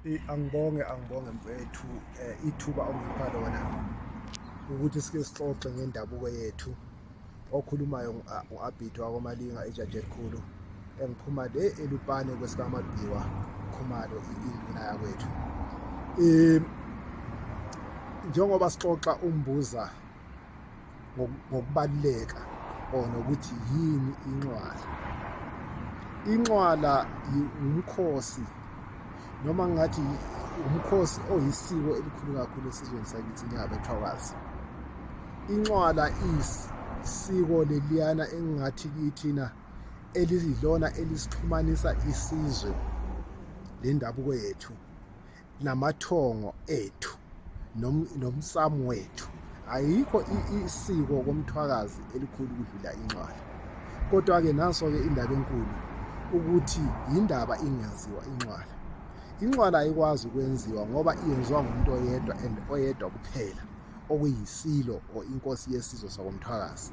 Angibonge angibonge mfethu ithuba ongipha lona ukuthi sike sixoxe ngendabuko yethu. Okhulumayo u-Abid wakoMalinga ijaji elikhulu engiphuma le eLupane kwesikaMabhiwa Khumalo induna yakwethu. Njengoba sixoxa umbuza ngokubaluleka or nokuthi yini inxwala. Inxwala umkhosi noma ngathi umkhosi oyisiko elikhulu kakhulu esizweni sakithi njengabeThwakazi. Inxwala isiko leliyana engingathi kithina eliyilona elisixhumanisa isizwe lendabuko yethu namathongo ethu nomsamo wethu. Ayikho isiko komthwakazi elikhulu ukudlula inxwala. Kodwa-ke nanso-ke indaba enkulu ukuthi yindaba ingenziwa inxwala. Inxwala ayikwazi ukwenziwa ngoba iyenziwa ngumuntu oyedwa and oyedwa kuphela okuyisilo or inkosi yesizwe sakomthwakazi.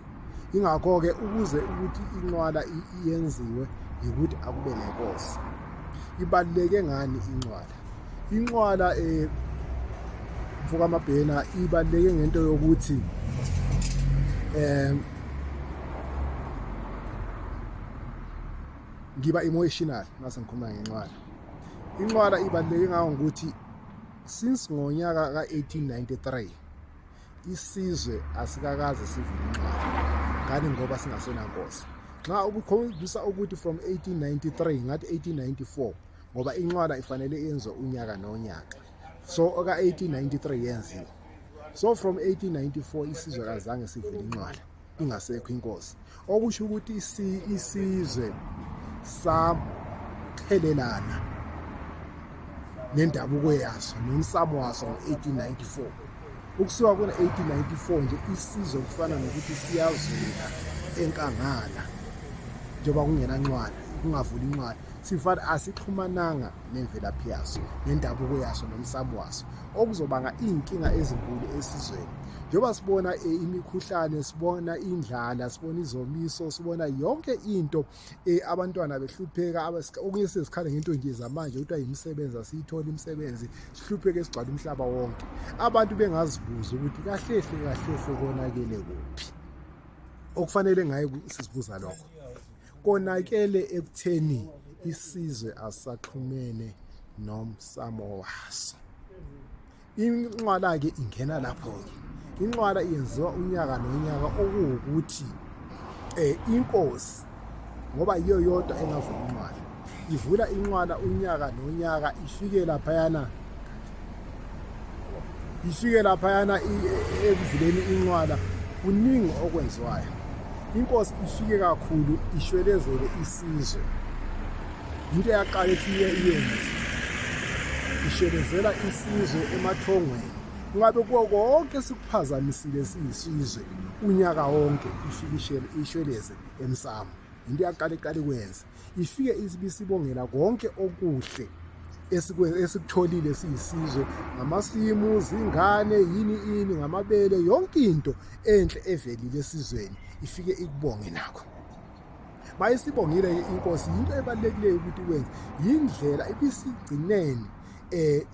Ingakho-ke ukuze ukuthi inxwala iyenziwe yikuthi akube nenkosi. Ibaluleke ngani inxwala? Inxwala mfoka Mabhena ibaluleke ngento yokuthi ngiba emotional mase ngikhuluma ngenxwala. Inxwala ibaluleke ngawo ngokuthi since ngonyaka ka-1893 isizwe asikakaze sivule inxwala ngani ngoba singasenankosi. Nxa ukukhombisa ukuthi from 1893 ngathi 1894 ngoba inxwala ifanele yenziwe unyaka nonyaka, so oka-1893 yenziwa. So from 1894 isizwe kazange sivule inxwala ingasekho inkosi, okusho ukuthi isizwe saqhelelana nendabuko yaso nomsamo waso ngo-1894. Ukusuka kuna-1894 nje isizwe kufana nokuthi siyazula enkangala njengoba kungenanxwala, kungavuli inxwala, sifana asixhumananga nemvelaphi yaso nendabuko yaso nomsamo waso, okuzobanga iy'nkinga ezinkulu esizweni. Njengoba sibona imikhuhlane, sibona indlala, sibona izomiso, sibona yonke into, abantwana behlupheka, okunye sezikhala ngento nje zamanje kuthiwa imisebenzi asiyitholi imisebenzi, sihlupheke sigcwale umhlaba wonke, abantu bengazibuza ukuthi kahlehle kahlehle konakele kuphi. Okufanele ngaye sizibuza lokho, konakele ekutheni isizwe asaxhumene nomsamo waso. Inxwala-ke ingena lapho-ke. Inxwala yenziwa unyaka nonyaka, okuwukuthi inkosi ngoba yiyo yodwa engavula inxwala, ivula inxwala unyaka nonyaka, ifike laphayana ifike laphayana ekuvuleni inxwala kuningi okwenziwayo. Inkosi ifike kakhulu ishwelezele isizwe, into eyaqala efike iyenze ishwelezela isizwe emathongweni. Kungabe kuwo konke sikuphazamisile siyisizwe unyaka wonke, ifike ishweleze emsamo. Into yaqala iqala ikwenze, ifike isibisibongela konke okuhle esikutholile siyisizwe, ngamasimu, zingane, yini ini, ngamabele, yonke into enhle evelile esizweni ifike ikubonge nakho. Bayisibongile inkosi, yinto ebalulekileyo ukuthi kwenze yindlela ibisigcineni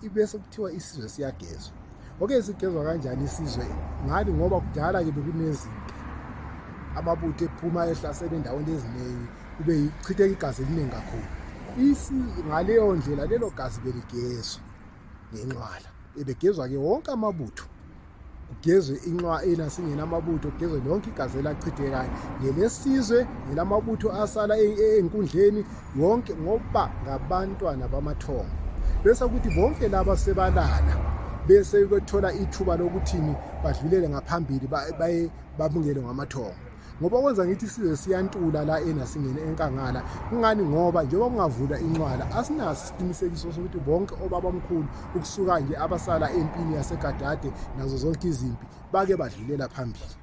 ibese kuthiwa isizwe siyagezwa. Okay, sigezwa kanjani isizwe ngani? Ngoba kudala ke bekunezinto, amabutho ephuma ehlasela endaweni eziningi, kube ichitheka igazi eliningi kakhulu. Isi ngaleyo ndlela lelo gazi beligezwa ngenxwala, ebegezwa ke wonke amabutho, kugezwe inxwa ena singena amabutho, kugezwe lonke igazi elachithekayo ngelesizwe ngelamabutho asala enkundleni yonke, ngoba ngabantwana bamathongo. Bese kuthi bonke laba sebalala bese bethola ithuba lokuthini badlulele ngaphambili baye babungele ngamathongo. Ngoba kwenza ngithi isizwe siyantula la enasingene enkangala. Kungani? Ngoba njengoba kungavulwa inxwala asinaso isiqinisekiso sokuthi bonke obabamkhulu ukusuka nje abasala empini yaseGadade nazo zonke izimpi bake badlulela phambili.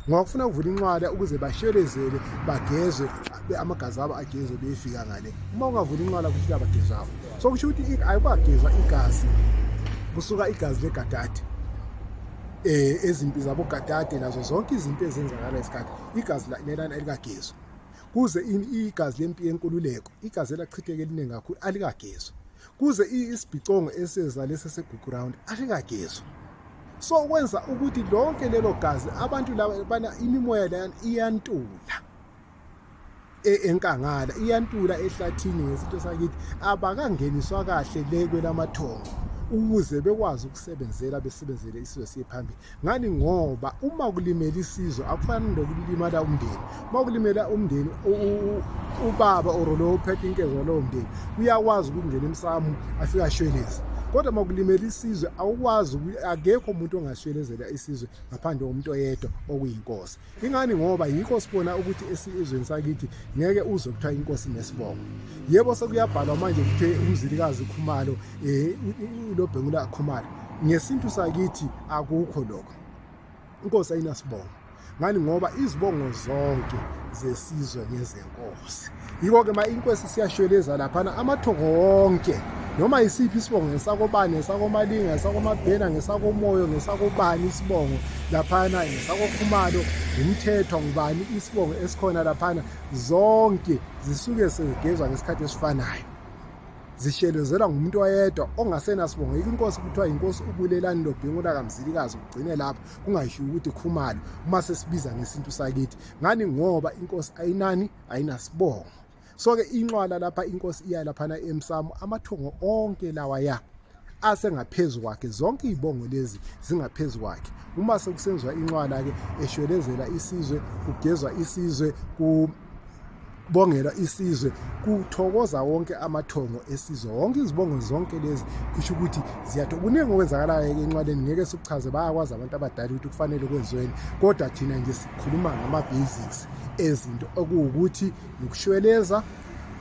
Ngoba kufuna ukuvula inxwala ukuze bashelezele bagezwe, amagazi abo agezwe beyefika ngale. Uma ungavula inxwala kusho ukuthi abagezwayo, so kusho ukuthi ayikwagezwa igazi, kusuka igazi leGadade ezimpi zabo Gadade nazo zonke izinto ezenzakala isikhathi, igazi lelana elikagezwa kuze igazi lempi yenkululeko, igazi elachitheka eliningi kakhulu alikagezwa. Kuze isibhicongo eseza lesi segugu round asikagezwa. So kwenza ukuthi lonke lelo gazi abantu laba bana imimoya leyana iyantula enkangala, iyantula ehlathini ngesinto sakithi, abakangeniswa kahle le kwelamathongo ukuze bekwazi ukusebenzela, besebenzele isizwe siye phambili. Ngani? Ngoba uma kulimela isizwe akufani nokulimala umndeni. Uma kulimela umndeni, ubaba or lo ophethe inkezo lowo mndeni uyakwazi ukungena emsamo afike ashweleze, kodwa uma kulimela isizwe awukwazi, akekho umuntu ongashwelezela isizwe ngaphandle komuntu oyedwa okuyinkosi. Ingani? Ngoba yikho sibona ukuthi esizweni sakithi ngeke uzwe kuthiwa inkosi nesibongo. Yebo, sekuyabhalwa manje kuthiwe uMzilikazi Khumalo, uLobhengula Khumalo. Ngesintu sakithi akukho lokho, inkosi ayinasibongo. Ngani? Ngoba izibongo zonke zesizwe ngezenkosi. Yiko-ke ma inkosi siyashweleza laphana amathongo wonke, noma isiphi isibongo, ngesakobani, ngesakomalinga, ngesakomabhena, ngesakomoyo, ngesakobani isibongo laphana, ngesakokhumalo, ngumthethwa, ngubani isibongo esikhona laphana, zonke zisuke sezigezwa ngesikhathi esifanayo, zishelezelwa ngumuntu oyedwa ongasenasibongo. Yikho inkosi kuthiwa inkosi uBulelani Lobhengula kaMzilikazi, kugcine lapho, kungashiwo ukuthi Khumalo uma sesibiza ngesintu sakithi. Ngani? Ngoba inkosi ayinani, ayinasibongo. So ke inxwala lapha inkosi iya laphana emsamo, amathongo onke lawa ya asengaphezu kwakhe, zonke izibongo lezi zingaphezu kwakhe. Uma sekusenziwa inxwala ke, eshwelezela isizwe, kugezwa isizwe, ku bongelwa isizwe, kuthokoza wonke amathongo esizwe, wonke izibongo zonke lezi, kusho ukuthi ziyatho. Kuningi okwenzakalayo ke enxwaleni, ngeke sikuchaze, bayakwazi abantu abadala ukuthi kufanele kwenziweni, kodwa thina nje sikhuluma ngama-basics ezinto, okuwukuthi ukushweleza,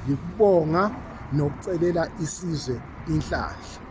yikubonga nokucelela isizwe inhlanhla.